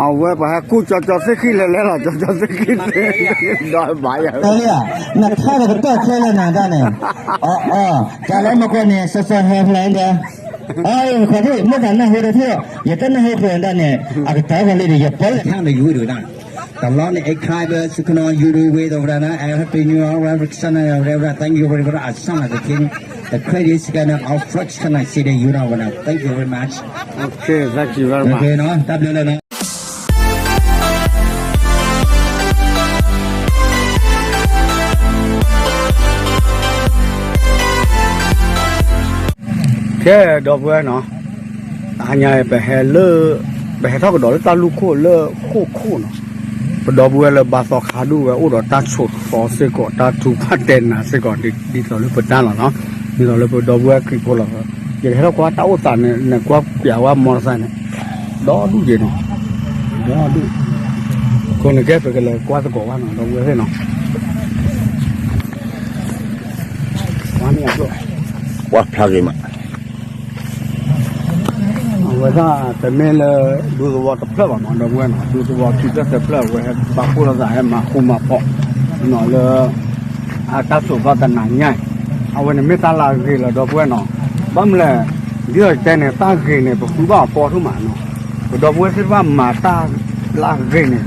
အဝဲပှၤဟဲကူၣ်ကၠီကၠီသ့ၣ်ခံလဲၤလဲၤလီၤ ကၠီကၠီသ့ၣ်ခံသ့ၣ် ဒီးဘၣ်ယၤ တၢ်လံဧါ, နထါဒီးကတၢၢ်ချၢလၢနၤတၢ်န့ၣ်, အ အ တၢ်လၢမကွၢ်န့ၣ် စီၤစီၤဟဲဖျဲၣ်ဒၣ်, အ ခီဒိၣ် မ့ၢ်သးနၢ်ဟူတထံၣ်, ယတနၢ်ဟူဖျဲၣ်ဒၣ်န့ၣ် အကတၢၢ်ဖျဲၣ်လံဒီး ယပၢလၢထါန့ၣ်ယူၤဒုးဒၣ်, တလီၤန့ၣ် အဲခါဘၢ ဆူခနီယူၤဒုးဝ့ၤဒီးဝဲဒၣ် Happy New Year, Roxana, Revra, thank you very much, အစၢ်မၤတခ့န့ၣ်, the credit is gonna all Roxana စ့ဒီးယူၤဒၣ်ဝဲဒၣ် thank you very much. Okay, thank you very much. တၢ်ဘျုးလၢနီၤ. ကဲ ဒီပုၢ်ဝဲၢ်နီၤ, တဟါညါအံၤ ပဟဲလၢ ပဟဲထီၣ်ကဒီးလၢတၢ်လူၢ်ခိၣ်လၢဃိၣ်ခိၣ်နီၤ, ပဒီပုၢ်ဝဲၢ်လၢဘါသီခါဒူၣ်ဝဲ အိၣ်ဒီးတၢ်ဆိးသီစ့ၢ်ကီး တၢ်ထုကဖၣ်တဲနၤစ့ၢ်ကီး ဒ်သိးလၢပတၢ်လီၤနီၤ, ဒ်သိးလၢပဒီပုၢ်ဝဲၢ်ခရံာ်ဖိလီၤ, ယကဟဲထီၣ်ကွၢ်တၢ်အိၣ်သးန့ၣ် နကွၢ်ပျးဝဲမီတစဲန့ၣ် ဒီဒူၣ်ယဲန့ၣ်, ဒီဒူၣ်, အဃိန့ၣ်ကဲ ပကလဲၤကွၢ်သကိးဘၣ်နီၤ ဒီပုၢ်ဝဲၢ်သ့ၣ်နီၤ, ကွၢ်ဖျါဂ့ၤမး အဝဲဒၣ်တမ့ၢ်လၢ ဒူသဝီတဖျၢၣ်ဘၣ်မး ဒီပုၢ်ဝဲၢ်နီၤ, ဒူသဝီခံဖျၢၣ်သၢဖျၢၣ် အဝဲဟဲဘၣ်ဖှိၣ်လိာ်သး ဟဲမၤဃူမၤဖိး နီၤလၢ အတၢ်ဆိးသီတနၤညါအံၤ, အဝဲန့ၣ်မ့ၢ်တၢ်လၢအဂ့ၤလီၤ ဒီပုၢ်ဝဲၢ်နီၤ, ဘၣ်မနုၤလဲၣ်, ဒ်သိးတဲန့ၣ် တၢ်ဂ့ၤန့ၣ် ပဃုဘၣ်အီၤပီၢ်ထူၣ်မးနီၤ, ပဒီပုၢ်ဝဲၢ်သ့ၣ်တဖၣ်မၤတၢ်လၢအဂ့ၤန့ၣ်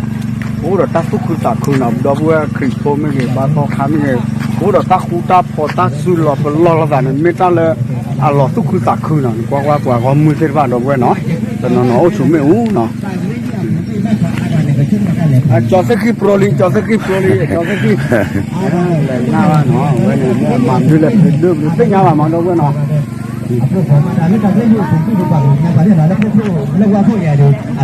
ပအိၣ်ဒီးတၢ်သူၣ်ခုသးခုနီၤ, ပဒီပုၢ်ဝဲၢ်ခရံာ်ဖိမ့ၢ်ဂ့ၤ ဘါသီခါမ့ၢ်ဂ့ၤ, ပအိၣ်ဒီးတၢ်ဃူတၢ်ဖိး တၢ်စုလီၤပလီၢ်လိာ်သးန့ၣ် မ့ၢ်တၢ်လၢအလီၤသူၣ်ခုသးခုနီၤ, နကွၢ်ကွၢ်ပှၤဂီၢ်မုၢ်သ့ၣ်တဖၣ် ဒီပုၢ်ဝဲၢ်နီၤ, တနီၤနီၤအိၣ်ဆူၣ်မ့ၣ်အူနီၤ, ကၠီသ့ၣ်ခံပြိလံ ကၠီသ့ၣ်ခံပြိလံ ကၠီသ့ၣ်ခံ, လဲၤနၢ်ဘၣ်နီၤ, အဝဲန့ၣ် မ့ၢ်မၤမနုၤလဲၣ် ပဒုးပသ့ၣ်ညါဘၣ်မး ဒီပုၢ်ဝဲၢ်နီၤ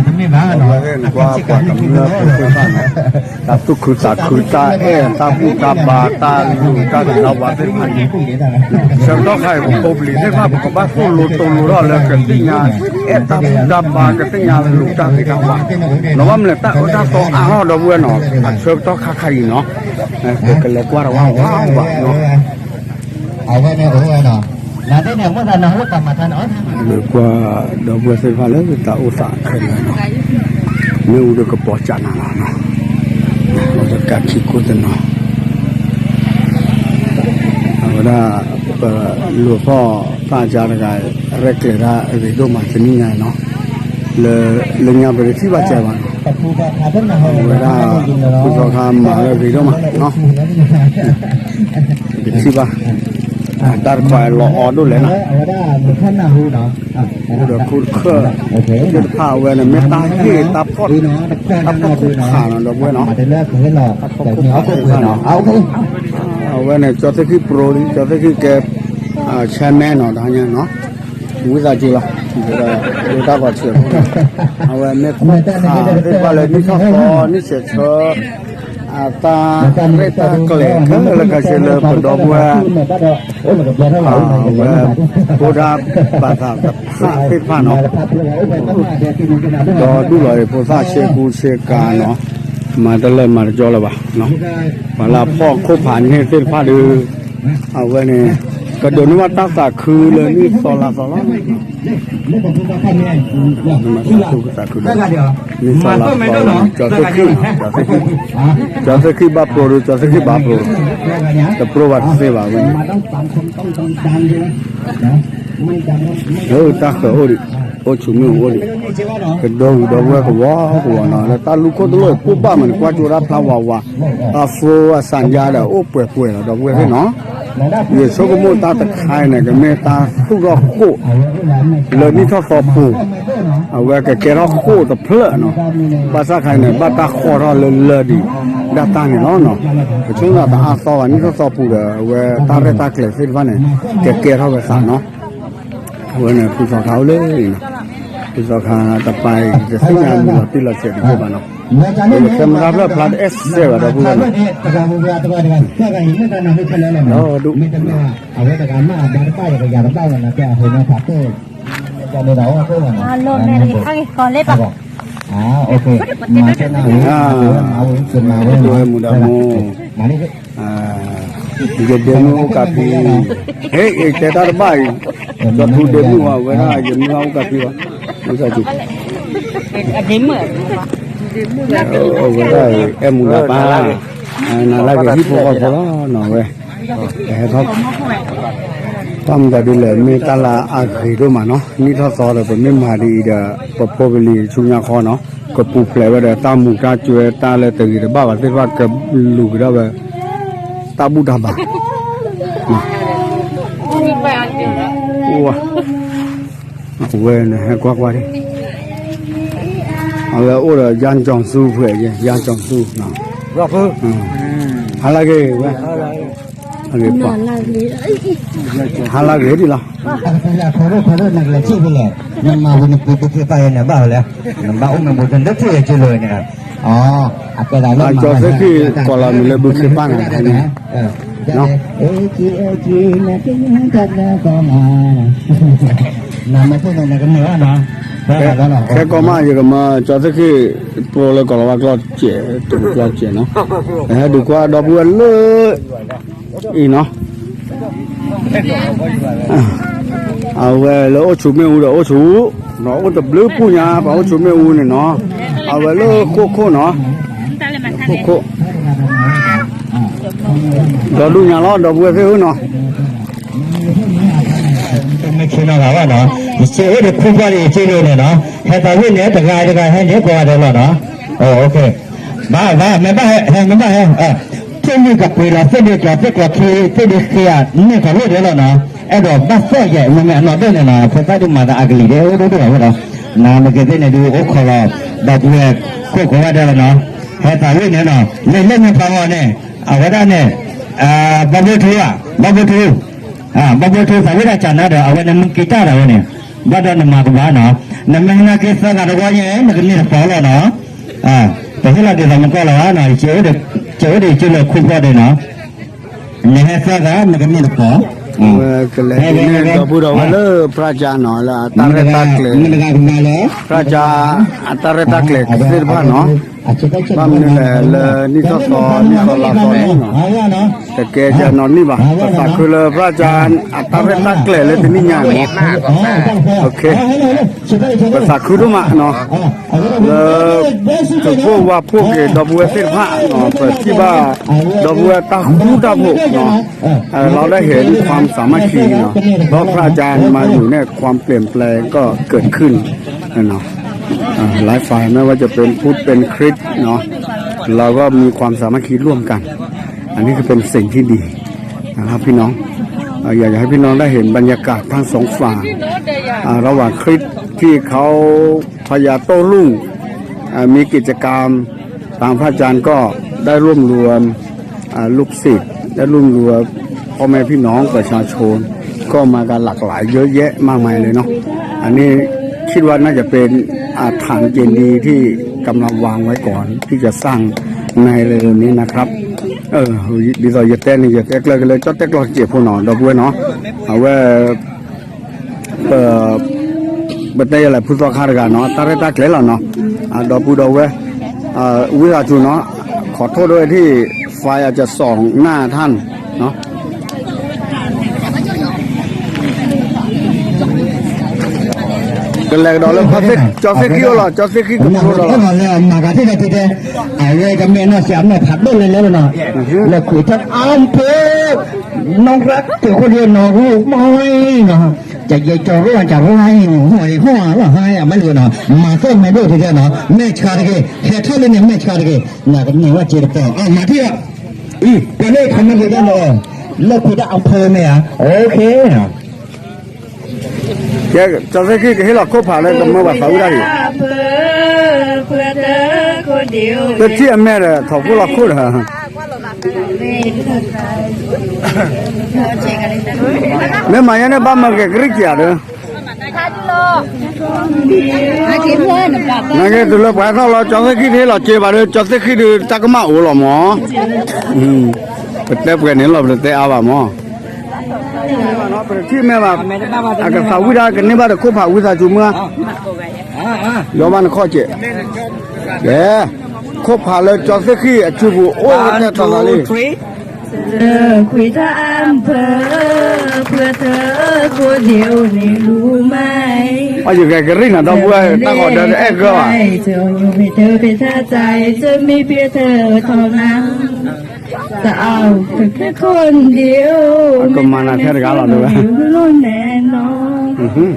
အဝဲသ့ၣ်န့ၣ်ကွၢ်ပှၤကမျၢၢ်ဖိသ့ၣ်တဖၣ်န့ၣ်, တၢ်သူၣ်ခုသးခု တၢ်အဲၣ် တၢ်ဘူၣ်တၢ်ဘါ တၢ်လူၤတၢ်ဂ့ၤတၢ်ဝါသ့ၣ်တဖၣ်န့ၣ်, ဆၢကတီၢ်ခါအံၤ ပဖိပလံၤသ့ၣ်တဖၣ် ပကဘၣ်သိၣ်လိတိၤလိထီၣ်လၢကသ့ၣ်ညါ အဲၣ်တၢ်ဘူၣ်တၢ်ဘါ ကသ့ၣ်ညါလူၤတၢ်ဂ့ၤတၢ်ဝါ, ဒီးဘၣ်မနုၤလဲၣ် တၢ်အၢတၢ်သီအါထီၣ် ဒီပုၢ်ဝဲၢ်နီၤ, အဆၢကတီၢ်ခါခါအံၤနီၤ, ပကလဲၤကွၢ်တဝၢ်ဝၢ်ဝၢ်နီၤ အဝဲန့ၣ်အိၣ်ဝဲနီၤ, နသ့ၣ်န့ၣ် မ့ၢ်သးနဟိၣ်တၢ်မၤတၢ်န့ၣ်, ကွၢ်ဒီပုၢ်ဝဲၢ်သ့ၣ်တဖၣ်လၢတၢ်အိၣ်သးခဲလၢာ်နီၤ, မ့ၣ်အူဒီးကပီၤကးနၤလီၤနီၤ, အိၣ်ဒီးကးခံကိးတနီၤ, အဝဲဒၣ် ပလူၤဖီၣ်သၣ်ကါတဂၤ ရဲၣ်ကျဲၤဒၣ်အဂ့ၤဒိၣ်မးတနံၤညါနီၤ, လၢ လၢညါပတထံၣ်ဘၣ်စဲးဘၣ်နီၤ, အဝဲဒၣ် ဖုသီခါမၤလၢအဂ့ၤဒိၣ်မးနီၤ ပတထံၣ်ဘၣ်, တၢ်တခီလီၤအီၤဒိၣ်လဲၣ်နီၤ, အိၣ်ဒီးခိၣ်တခၢၣ်သ့ၣ်တဖၣ် အဝဲန့ၣ်မ့ၢ်တၢ်ဟ့ၣ်တၢ်ဖီၣ် တၢ်ဖီၣ်ခိၣ်ဖးနီၤ ဒီပုၢ်ဝဲၢ်နီၤ, တၢ်ဖီၣ်ခိၣ်ဖးသ့ၣ်တဖၣ်နီၤ, အဝဲန့ၣ် ကၠီသ့ၣ်ခံပြိလံ ကၠီသ့ၣ်ခံကဲ chairman နီၤ တဟါညါနီၤ, ဝံသးစူၤလီၤ, ဒိတၢ်ဂီၤဆဲးဖိန့ၣ်, အဝဲမ့ၢ်ခိၣ်ဖးသ့ၣ်တဖၣ်လၢနံၣ်ထီၣ်သီနံၣ်ဆဲးဆၢ အတၢ်ရဲၣ်တၢ်ကျဲၤခဲလၢာ်ခဲဆ့လၢပဒီပုၢ်ဝဲၢ် အဝဲ ဖိဒါဘၣ်သးတဖၣ်သ့ၣ်တဖၣ်နီၤ, ဒီးဒူၣ်လီၤအံၤ ဖိသၣ်ဆ့ကူဆ့ကၤနီၤ, မၤတလၢမၤတကၠီလၢၤဘၣ်, ပှၤလၢအဖီၣ်ခိၣ်ဖးန့ၢ်သ့ၣ်တဖၣ်ဒီး အဝဲန့ၣ် ကဒိးန့ၢ်ဘၣ်တၢ်သးခုလၢနံၣ်သီလါသီလီၤ, မ့ၢ်သးခုကသးခုဒီး နံၣ်သီလါသီလီၤ ကၠီသ့ၣ်ခံ, ကၠီသ့ၣ်ခံဘၣ်ပြိဒီး ကၠီသ့ၣ်ခံဘၣ်ပြိ, တပြိဘၣ်တသ့ဘၣ်ဝဲန့ၣ် လၢတၢ်ဃၢၤအိၣ်ဒံး, အိၣ်ဆူၣ်မ့ၣ်အူအိၣ်ဒံး, ကဒီဝံၤဒီပုၢ်ဝဲၢ်ကဝီၤကဝီၤနီၤ, လၢတၢ်လူၢ်ခိၣ်တလိၣ်ပိၢ်ဘၣ်မးန့ၣ် ကွၢ်ကၠိဒၣ်ဖျါဝးဝး, အဖိအစၢ်ယါဒီးအိၣ်ပှဲၤပှဲၤလီၤ ဒီပုၢ်ဝဲၢ်သ့ၣ်နီၤ, ယဆိကမိၣ်တၢ်တခါအံၤန့ၣ် ကမ့ၢ်တၢ်သူၣ်ထီၣ်ဃိၣ် လၢနံၣ်ထီၣ်သီပူၤ, အဝဲကကဲထီၣ်ဃိၣ်တဖျၢၣ်နီၤ, ဘၣ်ဆၣ်ခါအံၤန့ၣ် ဘၣ်တၢ်ဃီထီၣ်လၢလၢဒံး ဒၣ်တၢ်န့ၣ်လီၤနီၤ, ပဆိကမိၣ်တအါသီဘၣ် နံၣ်ထီၣ်သီပူၤဒီး အဝဲတၢ်ရဲၣ်တၢ်ကျဲၤသ့ၣ်တဖၣ်န့ၣ် ကကဲထီၣ်ဝဲသးနီၤ, အဝဲန့ၣ် ဖုသီခါအိၣ်လၢအံၤနီၤ, ဖုသီခါတပၤအံၤ တသ့ၣ်ညါမုာ်လီၤတံၢ်လီၤဆဲးတဘၣ်ဘၣ်နီၤ, ခဲမုၢ်တၢ်ဖျၢၣ်ဖျါတအဲၣ်စဲးဘၣ်ဒီပုၢ်ဝဲၢ်နီၤ, ဒီဒူၣ် အဝဲမူဒါမူ ယဒဲမုၢ်အိၣ်ကးဖံ, ဟဲ တဲတၢ်တဘၣ်အံၤ, ကၠီထူဒဲမုၢ်ဝဲဒၣ် ယမုၢ်ဟါအိၣ်ကးဖံဘၣ်, မုၢ်ကးဖံ, အဝဲဒၣ်အံၤ အဲၣ်မူဒါပၢ် နၤလၢကဟံၣ်ဖိဃီဖိလီၤနီၤဝဲ ဟဲထီၣ် တၢ်မတၤဒ်လဲၣ် မ့ၢ်တၢ်လၢအဂ့ၤဒိၣ်မးနီၤ နံၣ်ထီၣ်သီဒီး ပမ့ၢ်မၤဒ်အံၤဒီး ပဖိပလံၤဆူညါဃီနီၤ ကပူၤဖျဲးဝဲဒီးတၢ်မူးတၢ်စဲၤတၢ်လၢတဂ့ၤတဘၣ်ဘၣ်သ့ၣ်တဖၣ် ကလူၤကဒီးဝဲ တၢ်ဘူၣ်တၢ်ဘါ အဝဲန့ၣ်ဟဲကွၢ်ကွၢ်ဒံး အဝဲအိၣ်ဒီး ယၢ်ကၠီၤသူဖဲ ယၢ်ကၠီၤသူ ဟါလၢဂ့ၤဝဲ ဟါလၢဂ့ၤပှၤ ဟါလၢဂ့ၤဒံးလီၤ အကတၢၢ်လၢအခိၣ်ရိၣ်ခိၣ်ရိၣ်နကလဲၤထံၣ်ဖဲလဲၣ် နမၤဝံၤနပှ့ၤဘုခ့ပၢ်ယဲန့ၣ်ဘၣ်ဝဲလဲၣ် နဘၣ်အိၣ်မ့ၢ်ဘူးတဒၢထံၣ်ဂဲၤကၠိလိၤန့ၣ် အကဲဒၣ်လၢ ကၠီသ့ၣ်ခံ ကိးလီၤမံၤလၢဘုခ့ပၢ်န့ၣ် နမၤသ့ၣ်န့ၣ် နကမ့ၢ်ဘၣ်နီၤ ခဲကီမး ယကမၤကၠီသ့ၣ်ခံ ပျိလၢကီၢ်လီၤဝါကျီၢ်စဲး တကျီၢ်စဲးနီၤ ဟဲဒုးကွၢ်ဒီပုၢ်ဝဲၢ်လၢ အံၤနီၤ အဝဲလၢအိၣ်ဆူၣ်မ့ၣ်အူဒီးအိၣ်ဆူၣ် ဒီးအိၣ်တဘျုးပူၤညါ ပှၤအိၣ်ဆူၣ်မ့ၣ်အူန့ၣ်နီၤ အဝဲလၢခိၣ်ခိၣ်နီၤ ခိၣ်ခိၣ် ဒီဒူၣ်ညါလီၤ ဒီပုၢ်ဝဲၢ်သ့ၣ်ဧၢနီၤ မ့ၢ်ဆ့ၣ်နီၤဂၤဘၣ်နီၤ ယစ့အိၣ်ဒီးခိၣ်ဖျီၣ်ဒီးယစ့လိၤန့ၣ်နီၤ ဟဲသးဝ့ၢ်န့ၣ် တဂၤတဂၤဟဲန့ၣ်ကိးဂၤဒဲးလီၤနီၤ ဘၣ်ဘၣ် မ့ၢ်ဘၣ်ဟဲ မ့ၢ်ဘၣ်ဟဲ သ့ၣ်မုၣ်ကပှ့ၤလီၤ သ့ၣ်ဒ့ကျီၤ သ့ၣ်ကျီၤခံ သ့ၣ်ဒ့ဃ့ဧါ န့ၢ်ထီၣ်လိၣ်ဒဲးလီၤနီၤ အဲၣ်ဒိးဘၣ်သီၣ်ယဲၢ် မ့မ့ၢ်အနီၢ်ဒိၣ်န့ၣ်နီၤ ဖိသၣ်ဒုးမၤသးအကလံၤဒဲး အိၣ်ဒိၣ်ဒိၣ်အဝဲဒီး နမ့ၢ်ကသ့ၣ်န့ၣ်ဒုး အိၣ်ခိးလီၤ ဒီပုၢ်ဝဲၢ်ခိၣ်ကိးဂၤဒဲးလီၤနီၤ ဟဲသးဝ့ၢ်န့ၣ်နီၤ လၢလၢမ့ၢ်ဖးဂီၤန့ၣ် အဝဲဒၣ်န့ၣ် ဘီဘိထူဧါ ဘီဘိထူ ဘီဘိထူသးဝ့ၢ်ဒၣ်ကၢ်နါဒီး အဝဲန့ၣ်မုၢ်က့ၤတၢ်ဒီးဝဲန့ၣ် ဘၣ်ဒီးနမၤကဘၣ်နီၤ နမ့ၢ်ဟဲနာ်က့သၢဂၤတဝီညါ နကန့ၢ်တပီၤလီၤနီၤ ပဟ့ၣ်လီၤဒ်သိးမကီၢ်လီၤနီၤ ယအိၣ်ဒီးယကၠိလၢခိၣ်ဖျီၣ်ဒဲးနီၤ နဟဲသၢဂၤ နကန့ၢ်တပီၤ ကလဲၤဒ်န့ၣ် ဒီပုၢ်ဒီဝဲၢ်လၢ ဖရၣ်ကၠါနီၤ လၢအတၢ်ရဲၣ်တၢ်ကျဲၤ ဖရၣ်ကၠါ အတၢ်ရဲၣ်တၢ်ကျဲၤသ့ၣ်တဖၣ်နီၤ ဘၣ်မနုၤလဲၣ် လၢနံၣ်ထီၣ်သီ နံၣ်သီလါသီန့ၣ်နီၤ တကဲကနီၤနံၣ်ဘၣ် ပသးခုလၢဖရၣ်ကၠါ အတၢ်ရဲၣ်တၢ်ကျဲၤလၢတနံၣ်ညါန့ၣ် ပသးခုဒိၣ်မးနီၤ လၢ သုးခိၣ်ဝါဖိက့ၤ ဒီပုၢ်ဝဲၢ်သ့ၣ်တဖၣ်နီၤ ပထံၣ်ဘၣ် ဒီပုၢ်ဝဲၢ်တၢ်ဃူတၢ်ဖိးနီၤ เราได้เห็นความสามัคคีเนาะ เพราะพระอาจารย์มาอยู่เนี่ยความเปลี่ยนแปลงก็เกิดขึ้นนะเนาะ อ่าหลายฝ่ายไม่ว่าจะเป็นพุทธเป็นคริสต์เนาะ เราก็มีความสามัคคีร่วมกัน อันนี้ก็เป็นสิ่งที่ดีนะครับพี่น้อง อ่าอยากจะให้พี่น้องได้เห็นบรรยากาศทั้งสองฝ่าย อ่าระหว่างคริสต์ที่เขาพญาโต้รุ่ง อ่ามีกิจกรรม ทางพระอาจารย์ก็ได้รวบรวมอ่าลูกศิษย์ได้รวบรวมพ่อแม่พี่น้องประชาชน ก็มากันหลากหลายเยอะแยะมากมายเลยเนาะ อันนี้คิดว่าน่าจะเป็นอาฐานเจดีย์ที่กำลังวางไว้ก่อนที่จะสร้างในเร็วๆนี้นะครับ เออ ဒ်သိးယတဲန့ၣ် ယတဲကျၢၢ်ကလၢ ကၠီတဲကျီၢ်တစဲးဖိနီၤ ဒီပုၢ်ဝဲၢ်နီၤ အဝဲ ပ ပတဲယလဲၤဖုသီခါတဂၤနီၤ တၢ်ရဲၣ်တၢ်ကျဲၤလီၤနီၤ အဒီပုၢ်ဒီဝဲၢ် ဝံသးစူၤနီၤ ขอโทษด้วยที่ไฟอาจจะส่องหน้าท่านเนาะ ကလဲၤကဒီးလၢ ကၠီသ့ၣ်ခံအိၣ်လီၤ ကၠီသ့ၣ်ခံကဖျိဒီးလီၤ မၤကသ့ၣ်တဖၣ်တဲ အဝဲကမ့ၢ်နီၢ်စံးအနီၢ်ဖးဒိၣ်လဲၣ်လဲၣ်လီၤနီၤ လၢခူၣ်ထၢၣ်အါဖၢ နီၢ်ရၣ်တခိၣ်ဒ်နီၢ်ရူမီၢ်နီၤ ကယဲၢ်ကၠီၤရိၣ်ကၠီၤရိၣ်ဟါအံၤ ဟိၣ်ဟိၣ်လီၤဟါအံၤ အမ့ၢ်လီၤနီၤ မၤသီၣ်မဲာ်ဒိၣ်တက့ၢ်နီၤ မဲာ်ဆှးတက့ၢ် ဟဲထီၣ်လၢန့ၣ်မဲာ်ဆှးတက့ၢ် နကန့ၢ်ဝဲစ့တပီၤ အမၤထံၣ်လီၤ ပှၤလၢခမ့ၢ်က့ၤတၢ်နီၤ လၢခူၣ်ထၢၣ်အါဖၢမ့ၢ်ဧါ OK ကဲ ကၠီသ့ၣ်ခံကဟ့ၣ်လီၤခိၣ်ဖးလၢကမၢဘၣ်သးဝံၣ်တၢ်အံၤ ပထံၣ်အမဲာ်ဒီး ထီၣ်ဖိလီၤခိၣ်ဒီး မ့ၢ်မၤယဲန့ၣ် ဘၣ်မၤက့ၤကရံၣ်ကၠးဒီး နာ်က့ တုၤလၢပှၤဟဲထီၣ်လီၤ ကၠီသ့ၣ်ခံတဟ့ၣ်လီၤစ့ဘၣ်ဒီး ကၠီသ့ၣ်ခံဒုးတၢ်ကမၣ်အိၣ်လီၤမး ပတဲပှဲၤန့ၣ်လီၤ ပတတဲအါဘၣ်မး ပထံၣ်မဲာ်ဘၣ် အကသးဝံၣ်တၢ်ကန့ၢ်ဘၣ်ဒီးခိၣ်ဖးဝံသးစူၤမုၢ်ဧါ ယီၤဘၣ်နခီၣ်စဲး ကဲ ခိၣ်ဖးလၢကၠီသ့ၣ်ခံအစုပူၤအိၣ်ဝဲတၢ်ထီၣ်သးလံ ခွံထီၣ်အါဖၢ ဖၢထၢခိၣ်ဒံးအိၣ်န့ၣ်လူမး အယကကရံၣ်နၤဒီပုၢ်ဝဲၢ်တၢ်ဃီၤဒၢတအဲၣ်ဂၢၢ်ဘၣ် မ့ၢ်တဖ့ထၢတၢ်အံၤ တမ့ၢ်ဖ့ထၢထီၣ်နၤ တအါ ဖၢခဲခိၣ်ဒံးအိၣ် ကမၤနၤခဲတဂၤလီၤဒဝဲ လိၣ်နဲနီၤ တဘီ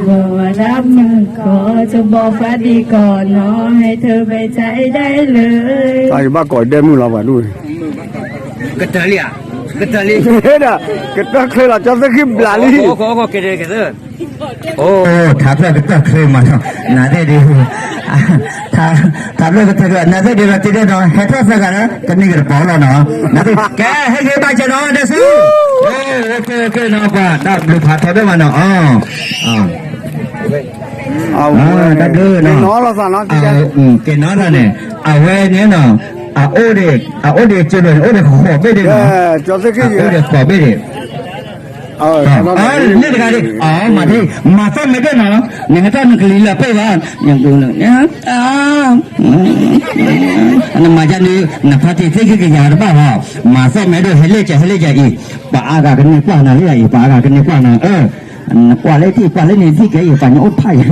ဝဲဒၣ်မုၢ်ကီၢ် တဘီဖးဒံးကီၢ်နီၤ ဟဲထၢဘဲတၢ်အဲၣ်ဒၣ်အဲၣ်လၢ တၢ်ယဘၣ်ကိးဒဲမုၢ်လီၤပှၤဒူၣ် ကတၢၢ်လံဧါ, ကတၢၢ်လံ, ဒီး ကတၢၢ်ချ့လီၤ ကၠီသ့ၣ်ခံဘျးလံ, အိၣ် ထးဖျၢၣ်ကတၢၢ်ချ့မးနီၤ, နသ့ၣ်ဒုး ထးဖျၢၣ်ကတၢၢ်ချ့ နသ့ၣ်ဒုးဒီးတ့ဒဲးနီၤ ဟဲထီၣ်သၢဂၤလၢ ကန့ၢ်ကတပီၤလီၤနီၤ, နသ့ၣ် ကဲ ဟဲက့ၤဘၣ်ကဲနီၤ ဒဲဆူ အိၣ် အိၣ် ကဲ ကဲနီၤ ပှၤ တၢ်ဘျုးဖးထီဒိၣ်မးနီၤ, တၢ်ဘျုးနီၤ, ကဲနီၤသးန့ၣ် အဝဲန့ၣ်နီၤ အအိၣ်ဒံး အအိၣ်ဒံးကၠိလၢ အိၣ်ဒံးဃိးဘ့ၣ်ဒံးနီၤ, အိၣ်ဒံးဃိးဘ့ၣ်ဒံး, န့ၣ်တဂၤဒံး မၤသီၣ်မဲာ်ဒိၣ်နီၤ, နဟဲထီၣ်နကလံၤလၢပှဲၤဘၣ်, နမၤဒ်န့ၣ် နဖါတံၢ်သ့ၣ်ဂ့ၤကယၤတဘၣ်ဘၣ်, မၤသီၣ်မဲာ်ဒိၣ် ဟဲလၢကၠီ ဟဲလၢကၠီအံၤ, ပှၤအါဂၤကန့ၢ်ကွၢ်နၤလၢအံၤ ပှၤအါဂၤကန့ၢ်ကွၢ်နၤ, နကွၢ်လၢထံၣ် ကွၢ်လၢန့ၣ်ထံၣ်ကဲအံၤ ပှၤညီအိၣ်ဖးယံ